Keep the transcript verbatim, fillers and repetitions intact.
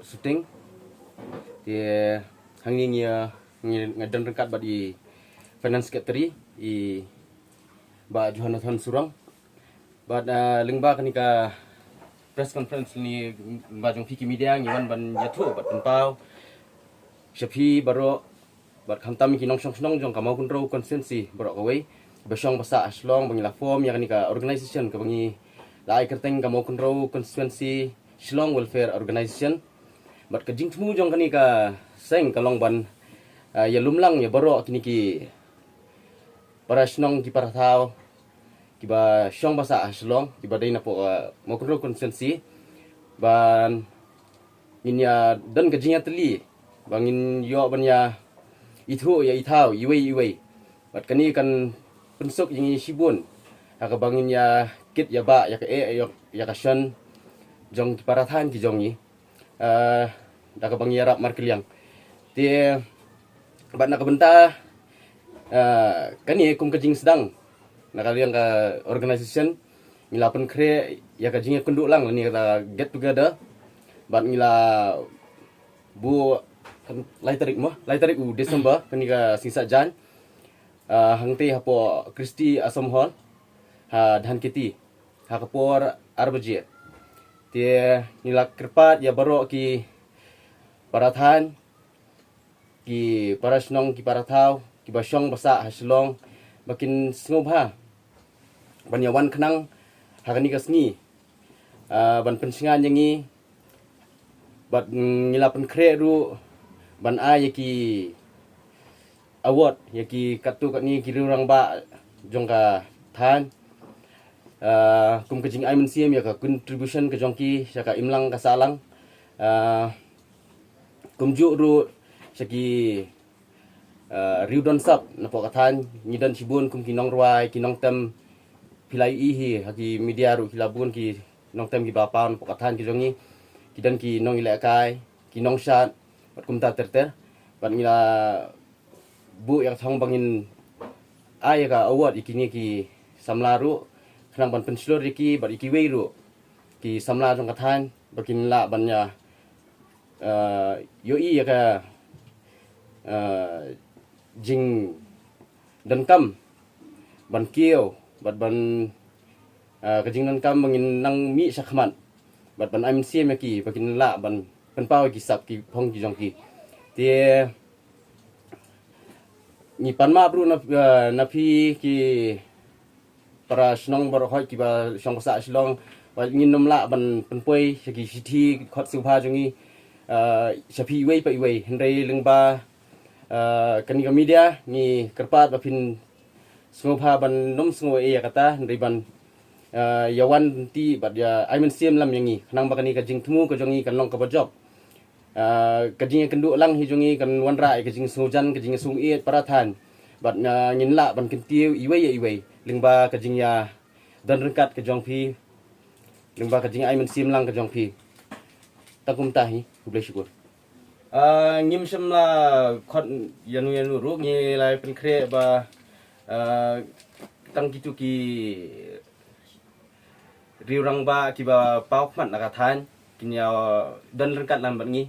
Shooting. Te hangne ngi, ngi nga don ryngkat bad i Finance Secretary, i Bah Jonathan Surong. Bad, ah, lyngba kane ka press conference ni, ba jong phi ki media ngi wan ban ïathuh bad pynpaw sha phi baroh, bad khamtam ki nongshong shnong jong ka Mawkynrew constituency baroh kawei, ba shong ba sah ha Shillong, ba ngi la form ïa kane ka organization kaba ngi la ai kyrteng ka Mawkynrew Constituency Shillong Welfare Organization. Bad ka jingthmu jong kane ka seng ka long ban, ah, ïalumlang ïa baroh kine ki para shnong, ki para thaw kiba shong ba sah ha Shillong, kiba dei napoh, ah, Mawkynrew constituency, ban ngin ïa don ka jingïatylli, ba ngin ïoh ban ïa ithuh ïa i thaw iwei iwei. Bad kane kan pynsuk ïa ngi shibun ha kaba ngin ïa kit ïa bah ïa ka eh ïa, ïa ka shon jong ki para thaiñ ki jong ngi, ah, da kaba ngi ïarap markylliang. Te bad na ka bynta, ah, kane kum ka jingsdang na ka liang ka organization, ngi la pynkhreh ïa ka jingïakynduh lang lane ka get together. Bad ngi la buh, kan, lai tarik mo, lai tarik u December, kane ka sngi Saitjaiñ, ah, hangtei hapoh Christie Ashram Hall ha Dhankheti, ha ka por ar baje. Te ngi la kyrpad ïa baroh ki para thaiñ, ki para shnong, ki para thaw kiba shong ba sah ha Shillong, ba kin sngewbha ban ïa wan khnang ha kane ka sngi, ah, ban pynshngaiñ ïa ngi. Bad, mm, ngi la pynkhreh ruh ban ai ïa ki award ïa ki katto katne ki riewrangbah jong ka thaiñ, ah, kum ka jingai mynsiem ïa ka contribution ka jong ki sha ka imlang ka sahlang. Ah, kumjuh ruh sha ki, ah, riewdonsap napoh ka thaiñ, ngi don shibun kum ki nongrwai, ki nongtem, phi la ïohi hi ha ki media ruh, ki la bun ki nongtem kiba paw napoh ka thaiñ ki jong ngi, ki don ki nongïalehkai, ki nongshad, bad kumta ter ter. Bad ngi la buh ïa ka thong ba ngin ai ïa ka award ïa kine ki samla ruh, khnang ban pynshlur ïa ki bad ïa kiwei ruh ki samla jong ka thaiñ, ba kin lah ban ïa, ah, ïohi ïa ka, ah, jingdonkam ban kiew bad ban, ah, ka jingdonkam ba ngin nang mih shakhmat, bad ban ai mynsiem ïa ki ba kin lah ban pynpaw ïa ki sap ki phong ki jong ki. Te ngi pan map ruh na, ah, na phi ki para shnong baroh kiba shong ba sah ha Shillong, ba ngin nym lah ban pynpoi sha ki shithi khot sngewbha jong ngi, ah, sha phi iwei pa iwei, hynrei lyngba, ah, kane ka media ngi kyrpad ba phin sngewbha ban nym sngew ei ïa kata, hynrei ban, ah, ïa wan lynti bad ïa ai mynsiem lam ïa ngi, khnang ba kane ka jingthmu ka jong ngi kan long kaba jop. Ah, ka jingïakynduh lang hi jong ngi kan wanrah ïa ka jingsngewjan, ka jingsngewïeit para thaiñ. Bad, ah, ngin lah ban kyntiew iwei ïa iwei lyngba ka jingïadon ryngkat ka jong phi, lyngba ka jingai mynsiem lang ka jong phi. Tang kumta hi, khublei shibun. Ah, ngim shym la khot ïano ïano ruh, ngi la pynkhreh ba, ah, tang kito ki riewrangbah kiba paw khmat na ka thaiñ kin ïa don ryngkat lang bad ngi.